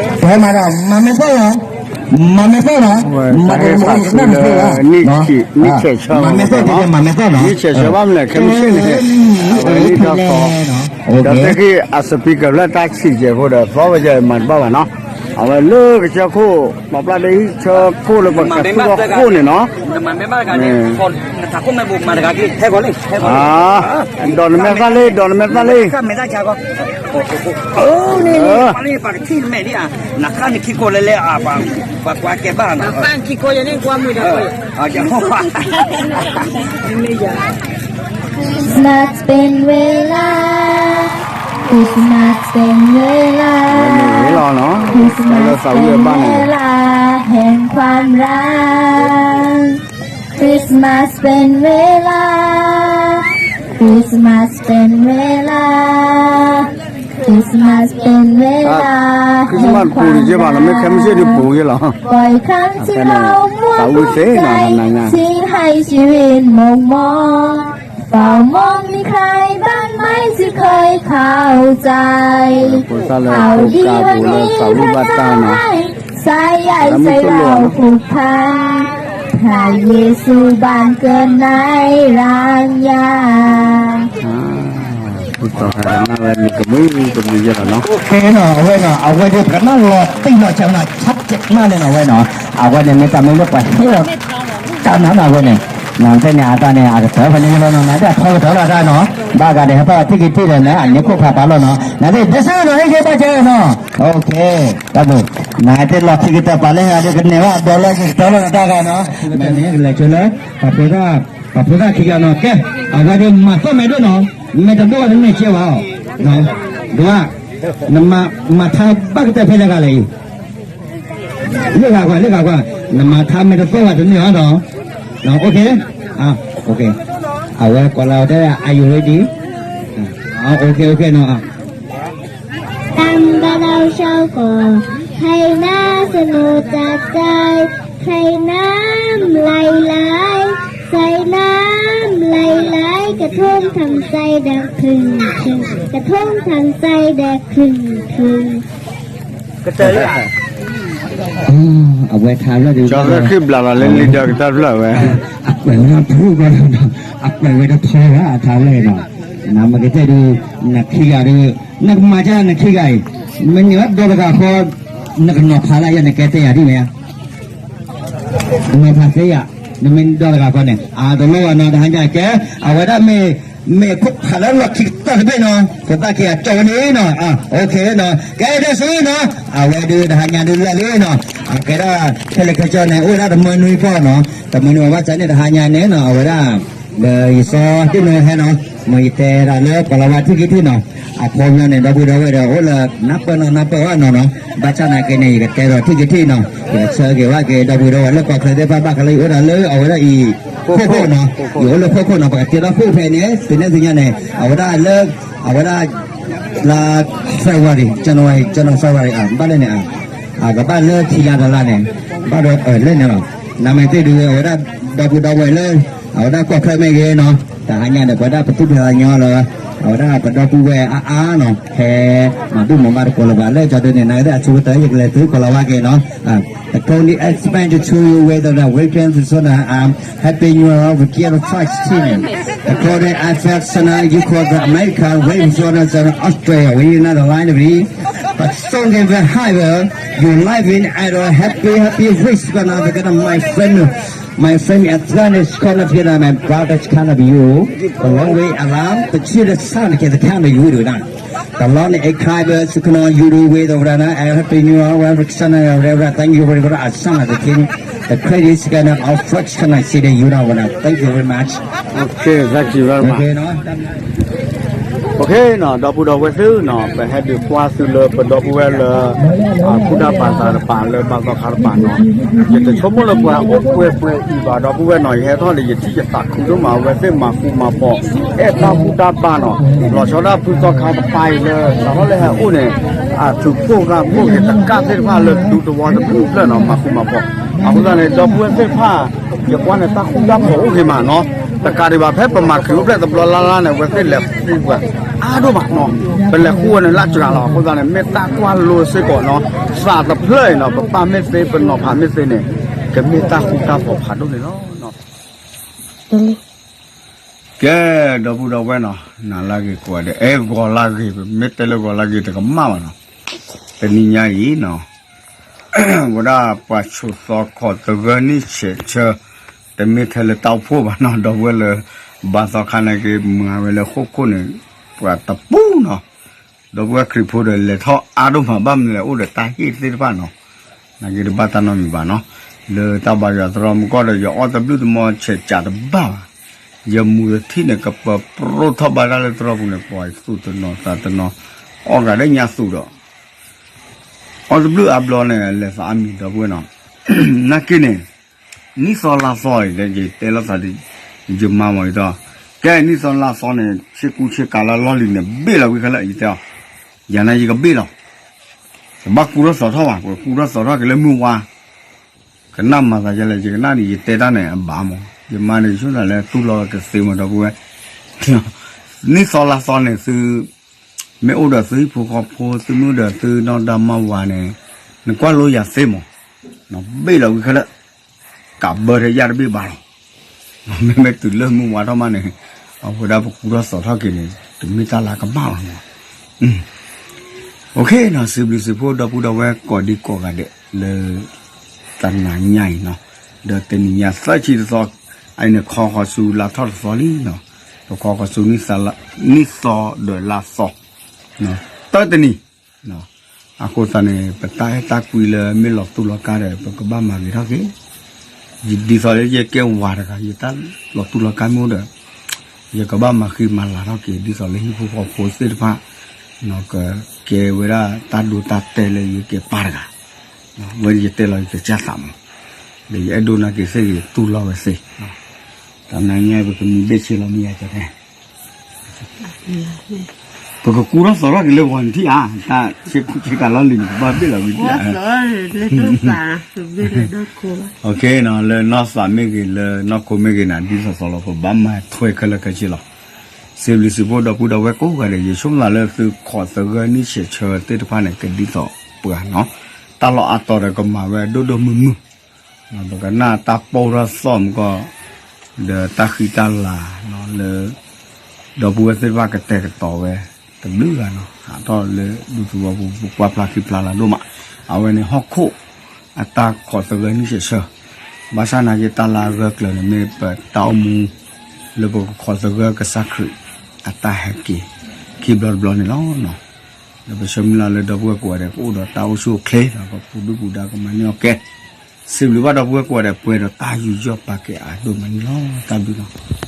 ပဟဲမၤဒီး မၤမဲာ်သီၣ်လီၤ မၤမဲာ်သီၣ်လီၤ မၤမဲာ်သီၣ် နံၣ်ဆဲးဆၢ မၤမဲာ်သီၣ် နံၣ်ဆဲးဆၢဘၣ်မနုၤလဲၣ် ခဲမုၢ်ဆ့ၣ်န့ၣ် အဝဲနံၣ်ထီၣ်သီ ဒီးသ့ၣ်ဃံအ speaker ဖျၢၣ်တၢ်ဆံးကဲးဖိဒီး သီဝဲယမၤတဘၣ်ဘၣ်နီၤ အဝဲလၢကစၢၢ်ခိၣ် ပာ်ဖျါဒ်ဟံၣ်ဆၢခိၣ်လၢပှၤကသူၣ်ထီၣ်ခိၣ်န့ၣ်နီၤ ဒီးနမဲာ်သၣ်လံ ဒီးနမဲာ်သၣ်လံ ပှၤလၢပှၤကထံၣ်နမဲာ်ဒ်အါ နခါနခံကိးလဲၤလဲၤအါ ပှၤကွၢ်ကဲဘၣ်နီၤ ပှၤခံကိးယဲန့ၣ်ကွၢ်မုာ်ဒီး นัดเป็นเวลา คริสต์มาสเป็นเวลา เวลา คริสต์มาสเป็นเวลาแห่งความรัก คริสต์มาสเป็นเวลา คริสต์มาสเป็นเวลา คริสต์มาสเป็นเวลา คริสต์มาสပူၤတကဲဘၣ်နီၤ မ့ၢ်ခဲမုၢ်ဆ့ၣ်ဒုးပူၤယဲလီၤ บ่อยครั้งที่เรามัวทุกข์ใจ ทิ้งให้ชีวิตหมองมอง เฝ้ามองมีใครบ้างไหมที่เคยเข้าใจ ข่าวดีวันนี้พระเจ้าให้ สายใยสายเราผูกพัน พระเยซูบังเกิดในรางยา โอเคနီၤ အဝဲနီၤ အဝဲဒၣ်ပကနၣ်လီၤတံၢ်လီၤဆဲးနီၤ ชัดเจนမးန့ၣ်နီၤ အဝဲနီၤ အဝဲန့ၣ်မ့ၢ်တၢ်မ့ၢ်လၢပှၤဟ့ၣ်လီၤ တၢ်နၤနီၤ အဝဲန့ၣ် နတဲန့ၣ် အတၢ်န့ၣ် အကတၢၢ်ဖဲန့ၣ်လီၤနီၤ နတဲအထီကတၢၢ်လီၤတၢ်နီၤ ဘၣ်ဂၤဒဲးဟဲပၢထံၣ်က့ၤထံၣ်ဒီးန့ၣ် အန့ၣ်ခိၣ်ဖးပာ်လီၤနီၤ နတဲဒဲစၢ်နီၤ ဟ့ၣ်က့ၤဘၣ်ကဲနီၤ โอเค တၢ်ဘိ နတဲလီၤခံကတၢၢ်ပာ်လၢဟဲဒီးကန့ၢ်ဘၣ်ဒီးလီၤကတၢၢ်လီၤတၢ်ဂၤနီၤ မ့ၢ်န့ၣ်ကလဲၤဆိလၢ ပှၤဖိသၣ် ပှၤဖိသၣ်ခံဂၤနီၤ ကဲ အဝဲဒၣ်မၤသီၣ်မဲာ်ဒိၣ်နီၤ မဲာ်တဘိၣ်ဝဲတန့ၢ်ကဲဘၣ်အီၤ ဒိၣ် နမၤ မၤထါဘၣ်ကတၢၢ်ဖဲလဲၣ်ဂၤလဲၣ်အံၤ လၢဂၤကွၢ် လၢဂၤကွၢ် နမၤထါမဲာ်တသီၣ်ဘၣ်တန့ၢ်အီၤဒီး โอเค โอเค အဝဲကိးလီၤတဲ are you ready โอเค โอเค နီၤ ตามบ้านเราเช่าก่อ ใครหน้าสนุกจัดใจ ใครน้ำไหลไหล ใส่น้ำไหลไหล กระทงทำใจแดงผึ่งผึ่ง กระทงทำใจแดงผึ่งผึ่ง ကတၢၢ်လၢ အဝဲထါဖျၢၣ်ဒုး ကၠီသရၣ်ခရံာ်ဘျးလီၤလၢလံာ်ဒီးကတၢၢ်ဖျၢၣ်ဝဲ အကွဲးဝဲဒၣ်ဖုၣ်ကီးလီၤ အကွဲးဝဲတထီဘၣ်အထါဖျၢၣ်နီၤ နမ့ၢ်ကတဲဒုး နခံဂၤဒုး နကမၤကၢ်နခံဂၤအံၤ မ့ၢ်န့ၢ်ဝဲဒီတဂၤဃီ နကနီၤဖးလၢယၤ နကဲတဲယၤဒ်မ့ၢ်ဧါ နီၤဖးသ့ယၤ နမ့ၢ်ဒီတဂၤဃီန့ၣ် အတလိၣ်ဘၣ်နီၤ တဟါညါကဲ အဝဲဒၣ်မ့ၢ် မ့ၢ်ခိၣ်ဖးလၢလီၢ်ခံကတၢၢ်တဘ့ၣ်နီၤ ဖိသၣ်ခံဂၤကၠီဝဲန့ၣ်နီၤ โอเคနီၤ ကဲဒၣ်ဆူနီၤ အဝဲဒုးတဟါညါဒုးလၢာ်လံနီၤ အကဲဒၣ် ခဲလၢာ်ခဲဆ့န့ၣ် အိၣ်ဝဲဒၣ်တမၢနွံဖီနီၤ တမၢနွံအဝဲစၢ်န့ၣ် တဟါညါန့ၣ်နီၤ အဝဲဒၣ် ဒီးယစီၤတ့ၢ်နီၤဟဲနီၤ မ့ၢ်ယတဲဒၣ်လၢကိၤလၤဝါထံၣ်က့ၤထံၣ်နီၤ အခီပညီန့ၣ် ဒီပုၢ်ဒီဝဲၢ်ဒီး အိၣ်လၢနၢ်ပၢၢ်နီၤ နၢ်ပၢၢ်ဝဲနီၤနီၤ ဘၣ်ဆၣ်နာ်က့န့ၣ် ယကတဲဒီးထံၣ်က့ၤထံၣ်နီၤ ယကဆၢက့ၤဝဲက့ၤ ဒီပုၢ်ဒီဝဲၢ်လၢကီၢ်ချၢသ့ၣ်တဖၣ် ဘၣ်ဃးလၢယအိၣ်ဒၣ်လၢအဝဲဒၣ်အံၤ ခိၣ်ခိၣ်နီၤ ယအိၣ်လၢခိၣ်ခိၣ်နီၤ ပကတဲဒီးခိၣ်ဖဲန့ၣ် သ့ၣ်န့ၣ်သ့ၣ်ညါန့ၣ် အဝဲဒၣ်လၢ အဝဲဒၣ် လါ February January January February အဘၣ်လဲၣ်န့ၣ် အကဘၣ်လၢခံလါတလါန့ၣ် ဘၣ်ဒီးလဲၣ်န့ၣ်လီၤ နမ့ၢ်သ့ၣ်ဒုး အဝဲဒၣ်ဒီပုၢ်ဒီဝဲၢ်လၢ အဝဲဒၣ်ကီၢ်ချၢမ့ၢ်ဂ့ၤနီၤ တဟါညါဒီး ပဝဲဒၣ်ပသူၣ်ဖျဲးသးညီလၢ အဝဲဒၣ်ပဒီပုၢ်ဝဲၢ်အါအါနီၤ ဟဲ မၤဒိၣ်မၤဘၣ်တကိးလၢၤဘၣ် လၢကၠီဒုန့ၣ် နာ်က့အဆိကတၢၢ် ယကလဲၤသုကိၤလၤဝါက့ၤနီၤ The Tony explained to you whether the weekend is on, um, Happy New Year with Ghetto Tribes team. According to F X Channel, you call the American, Wave Zone, Australia, we another line of it. But song in the highway, you live in at a happy, happy wish, gonna be gonna my friend, my friend Atlantis, gonna be my brother's kind of you. The long way around, the children's son, the kind of you do that. Talon e kaibe sukno yuru we the vrana, I have been you our Christian, thank you very much. Asana the king, the credit is gonna our Christian, I see the you know, thank you very much. Okay, thank you very much. Okay, no? Okay နီၤ ဒီပုၢ်ဒီဝဲၢ်သုနီၤ ပဟဲဒုးကွၢ်သုလၢပဒီပုၢ်ဝဲၢ်လၢ အကူၣ်တၢ်ပာ်သးတပၤလၢဘါသီခါတပၤနီၤ ယတဆိကမိၣ်လၢပှၤအိၣ်ပှဲၤပှဲၤအံၤဘၣ် ဒီပုၢ်ဝဲၢ်နီၤ ယဟဲထီၣ်လၢယထံၣ်ယသးခုဒိၣ်မး အဝဲသ့ၣ်မၤဃူမၤဖိး အဲၣ်တၢ်ဘူၣ်တၢ်ဘါနီၤ လီၤဆီဒၣ်ဖုသီခါတပၤအံၤလၢ တၢ်ဟီၣ်လၢဟဲအိၣ်န့ၣ် အသုးခိၣ်ဂၤခိၣ်က့ၤတကၣ်သ့ၣ်တဖၣ်လၢဒူသဝီတဘူၣ်ဖျၢၣ်နီၤ မၤဃူမၤဖိး အဃိသတးန့ၣ် ဒီပုၢ်ဝဲၢ်သ့ၣ်တဖၣ် ယကွၢ်န့ၣ်တၢ်ဃူတၢ်ဖိးအိၣ်ဂ့ၤမးနီၤ တကးဒံးဘၣ်ဖဲပမၤခရံာ်အိၣ်ဖျဲၣ်တဘျီလၢ်လၢ်န့ၣ် အဝဲသ့ၣ်လဲၤဃူဝဲ အါဒိၣ်မးနီၤ ပလဲၤဃူဝဲန့ၣ်လၢစှၤလီၤ အဃိသတးန့ၣ် မ့ၢ်တၢ်ကွၢ်လိစ့ၢ်ကီးနီၤ သးတဖျၢၣ်အံၤနီၤ ပပၢ်မ့ၢ်သ့ ပနီၤဖးမ့ၢ်သ့န့ၣ် ကမ့ၢ်တၢ်ဃူတၢ်ဖိးဖးဒိၣ်န့ၣ်လီၤ. ကဲ ဒီပုၢ်ဒီဝဲၢ်နီၤ နၤလၢဂ့ၤကိးဂၤဒဲး အဲၣ်ဂီၤလၢဂ့ၤ ပမ့ၢ်တဲလၢဂီၤလၢဂ့ၤတကမၣ်ဘၣ်နီၤ တနံၤညါအံၤနီၤ ဝဲဒၣ်ပှၤဆိးသီခီၣ်သဂၢၢ်နံၣ်ဆဲးဆၢ တမ့ၢ်ထဲလၢတၢ်အိၣ်ဖှိၣ်ဘၣ်နီၤ ဒီပုၢ်ဝဲၢ်လၢ ဘါသီခါန့ၣ်က့ၤမၤဝဲလၢဃိၣ်ခိၣ်န့ၣ် ပှၤတပူၤနီၤ ဒီပုၢ်ဝဲၢ်ခရံာ်ဖိဒီးလဲၤထီၣ်အါဒိၣ်မး ဘၣ်မနုၤလဲၣ် အိၣ်ဒီးတၢ်ဟ့ၣ်သ့ၣ်တဖၣ်နီၤ နာ်က့တဘၣ်တၢ်နီတမံၤဘၣ်နီၤ လၢတၢ်ဘါယွၤသရိာ်မုၢ်ကီၢ်ဒီး ယအီၣ်တဘျုးတမီၤဆဲးစးတဘၣ်ဘၣ် ယမူၤတထံၣ်န့ၣ် ကပၢၤပြိၣ်ထီၣ်ဘၣ်တၢ်လၢသရိာ်ပူၤန့ၣ် ပှၤသူၣ်တနီၤသးတနီၤ အီၣ်ဂၤဒဲးညါသူၣ်ဒီး အီၣ်တဘျုးအါဘျီန့ၣ် လဲၤသးအါမံၤဒီပုၢ်ဝဲၢ်နီၤ, နာ်က့န့ၣ် နံၣ်သီလါသီအံၤ ယတဲလိာ်သး ယမါမၤအံၤဒီး ကဲနံၣ်သီလါသီန့ၣ် ဆ့ကူဆ့ကၤလၢလီၢ်လံၤန့ၣ် ဘ့ၣ်လီၤဝံၤခဲလၢာ် ယတဲအီၤ, ယၤန့ၣ်ယကဘ့ၣ်လီၤ, ကဘၣ်ကူထီၣ်သီထီၣ်ဘၣ်, ပကူထီၣ်သီထီၣ်က့ၤလၢမုၢ်ဝါ ကနၣ်မၤသးဒ်လဲၣ် ယကနၣ်န့ၣ် ယတဲတၢ်န့ၣ်အဘၣ်မး, ယမါန့ၣ် ယဆိကမိၣ်လၢသူၣ်လီၤဝဲကသ့မး ဒီပုၢ်ဝဲၢ်, နံၣ်သီလါသီန့ၣ်သု မ့ၢ်အိၣ်ဒီးသုဟံၣ်ဖိဃီဖိ သုမ့ၢ်အိၣ်ဒီးသုနီၢ်ဒါမါဝၤန့ၣ် နကွၢ်လိယၤသ့မး, ဘ့ၣ်လီၤဝံၤခဲလၢာ် ကးဘၢထဲယၢ်တဘ့ၣ်ဘၣ်လီၤ, မ့မ့ၢ်တုၤလၢမုၢ်ဝါထီၣ်မးန့ၣ် အဝဲဒၣ်ပကူထီၣ်သီထီၣ်က့ၤန့ၣ် တမ့ၢ်တၢ်လၢကမၣ်လီၤမး OK နီၤ, စံးဘျုးစံးဖှိၣ်ဒီပုၢ်ဒီဝဲၢ်ကိးဒံကိးဂၤဒဲးလၢ တနၤညါအံၤနီၤ, ဒီးတနံၤညါသၢဆံတသီ, အအံၤန့ၣ်ခီဃီၤဆူလါထီၣ်တသီလံနီၤ, ပခီဃီၤဆူ နံၣ်သီဒီးလါသီ, တၢတနံၤ, အဃိသတးန့ၣ် ပတၢ်အဲၣ်တၢ်ကွံလၢမ့ၢ်လီၤတူၢ်လီၤကာ်ဒီး ပကဘၣ်မၤဂ့ၤထီၣ်က့ၤ ဒ်သိးလၢယကဲဝၤတဂၤ ယတၢ်လီၤတူၢ်လီၤကာ်မ့ၢ်အိၣ်ဒီး ယကဘၣ်မၤဃံမၤလၤထီၣ်က့ၤ ဒ်သိးလၢဟံၣ်ဖိဃီဖိသ့ၣ်တဖၣ် ကကဲဝဲဒၣ်တၢ်ဒိတၢ်တဲာ်လၢယကဲပၢ်တဂၤ, ဝဲယတဲလီၤယကစၢ်သးမး, ဒီးယအဲၣ်ဒိးနာ်က့ၤသ့ၣ်ဂ့ၤတူၢ်လိာ်ဝဲသ့, တနၤညါပကမံဘ့ၣ်ဆ့လီၤမ့ၢ်ယၤကဲ ပကကူထီၣ်သီထီၣ်က့ၤလၢဂီၤနထံၣ်ဧါ, တၢ်ဆ့ကူဆ့ကၤလီၢ်လံၤန့ၣ် ပဘၣ်ဘ့ၣ်လီၤဝံၤထံၣ်ဧါ, လၢနီၢ်သးမ့ၢ်ဂ့ၤ လၢနီၢ်ခိမ့ၢ်ဂ့ၤန့ၣ် ဒ်သိးသိးလီၤ ပဘၣ်မၤထွဲခဲလၢာ်ခဲဆ့လီၤ, စံးဘျုးစံးဖှိၣ်ဒီပုၢ်ဒီဝဲၢ်ကိးဂၤဒဲး ယဆိကမိၣ်လၢသုခိးသဂၢၢ်နံၣ်ဆဲးဆၢသ့ၣ်တဖၣ်န့ၣ် ကဒ်သိးပှၤနီၤ, တၢ်လီၢ်အါတီၤဒီးကမၤဝဲဒိၣ်ဒိၣ်မုၢ်မုၢ် ပကနၣ်တၢ်ပိၢ်ထီၣ်သီၣ်မူကီၢ်, ဒီးတၢ်ဃံတၢ်လၤလၢ ဒီပုၢ်ဝဲၢ်သ့ၣ်တဖၣ်ကတဲာ်ကတီၤဝဲ တဘျုးဂၤနီၤ ဟးထီၣ်လၢဒူသဝီပူၤ ပကွၢ်ဖျါခံဖျါလၢဒိၣ်မး, အဝဲန့ၣ်ဟီၣ်ခိၣ်အတၢ်ခိးသဂၢၢ်နံၣ်ဆဲးဆၢ, ဘၣ်ဆၣ်နာ်က့တၢ်လၢအဂၢၢ်ကျၢၤန့ၣ် မ့ၢ်ပတၢ်အိၣ်မူ လၢပကခိးသဂၢၢ်ကစၢ်ခရံာ် အတၢ်ဟဲက့ၤ ခံဘျီတဘျီန့ၣ်လီၤ. ဒီးပဆၢမုၢ်လၢ်လၢဒီပုၢ်ဝဲၢ်ကိးဂၤဒဲး ကအိၣ်ဒီးတၢ်အိၣ်ဆူၣ်အိၣ်ချ့ ဒီးကပူၤဒုၣ်ပူၤဒါကမၤန့ၢ်အီၣ်ကဲ, စံးဘျုးဘၣ်ဒီပုၢ်ဝဲၢ်ကိးဂၤဒဲး ပှဲၤဒီးတၢ်ယူးယီၣ်ပာ်ကဲအါဒိၣ်မးန့ၣ်လီၤ. တၢ်ဘျုးလီၤ.